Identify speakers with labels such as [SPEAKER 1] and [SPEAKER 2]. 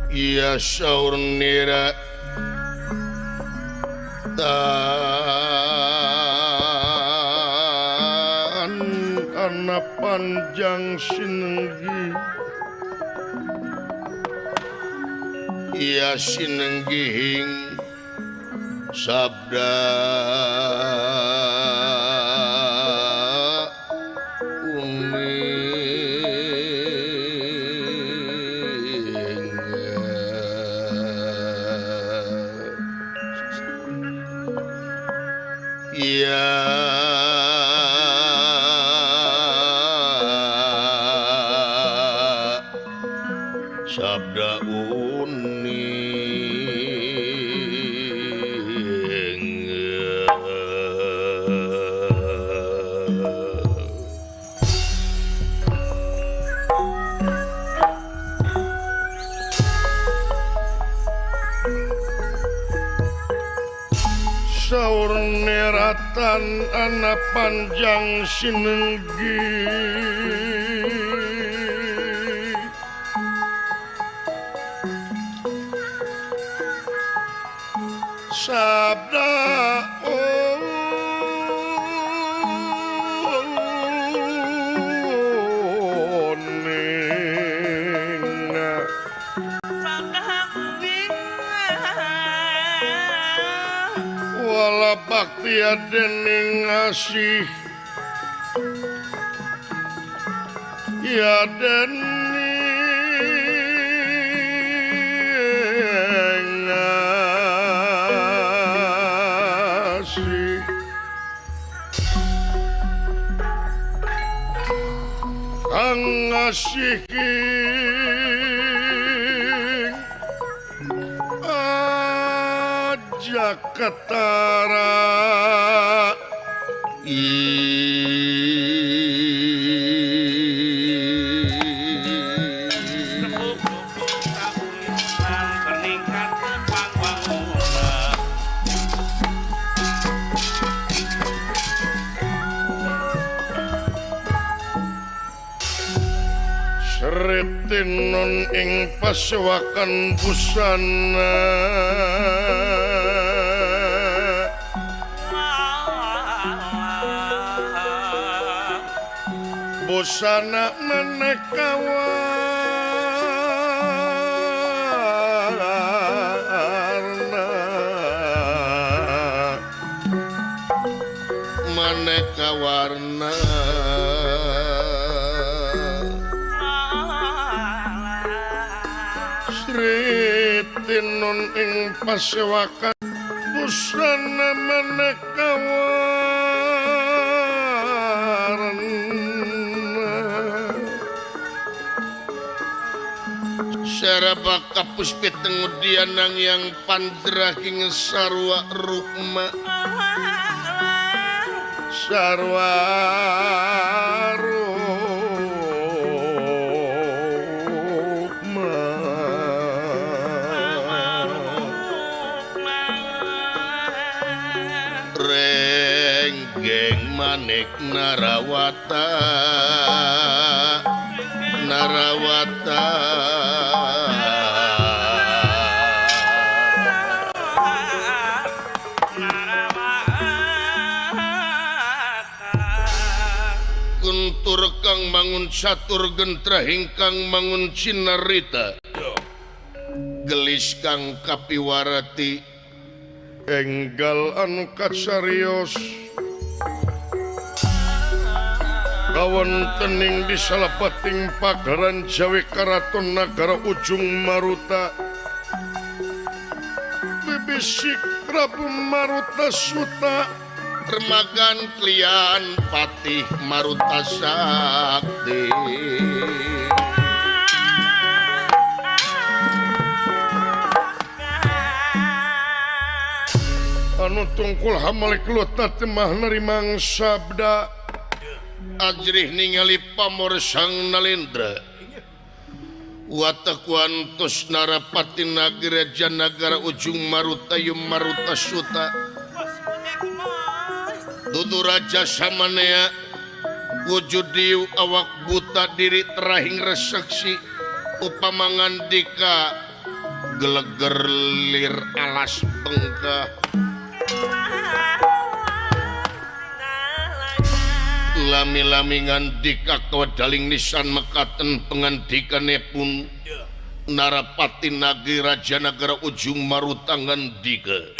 [SPEAKER 1] Iya saur nira tan ana panjang sinenggi iya sinenggihing sabda sabda uning. Saur neratan ana panjang sinenggi sabda uning wala baktia dening asih ya dening asih kang asih aja ketara Sritinon ing pasewakan busana busana maneka warna maneka warna Sritinon ing pasewakan busana maneka warna Saraba kapuspit tengudianang yang pandraking sarwa rukma sarwa rukma renggeng manik narawata narawata Guntur kang mangun catur gentra hingkang mangun cinarita gelis kang kapiwarati enggal anu kacariyos kawontening di salapating pagaran Jawi Karaton Nagara Ujung Maruta bibisik Prabu Maruta Suta remagan klian Patih Maruta Sakti. Anu tungkul hamalik lutat mah nerimang sabda ajrih ningali pamor Sang Nalendra watakuan tos narapati nagara nagara Ujung Maruta Yum Maruta Suta dudu raja samanea wujud diu awak buta diri terahing reseksi upamangandika Geleger lir alas bengkah. Lami-lami ngandika kawedaling nisan mekaten pengandikanipun Narapati Nagi Raja Nagara Ujung Maruta ngandika.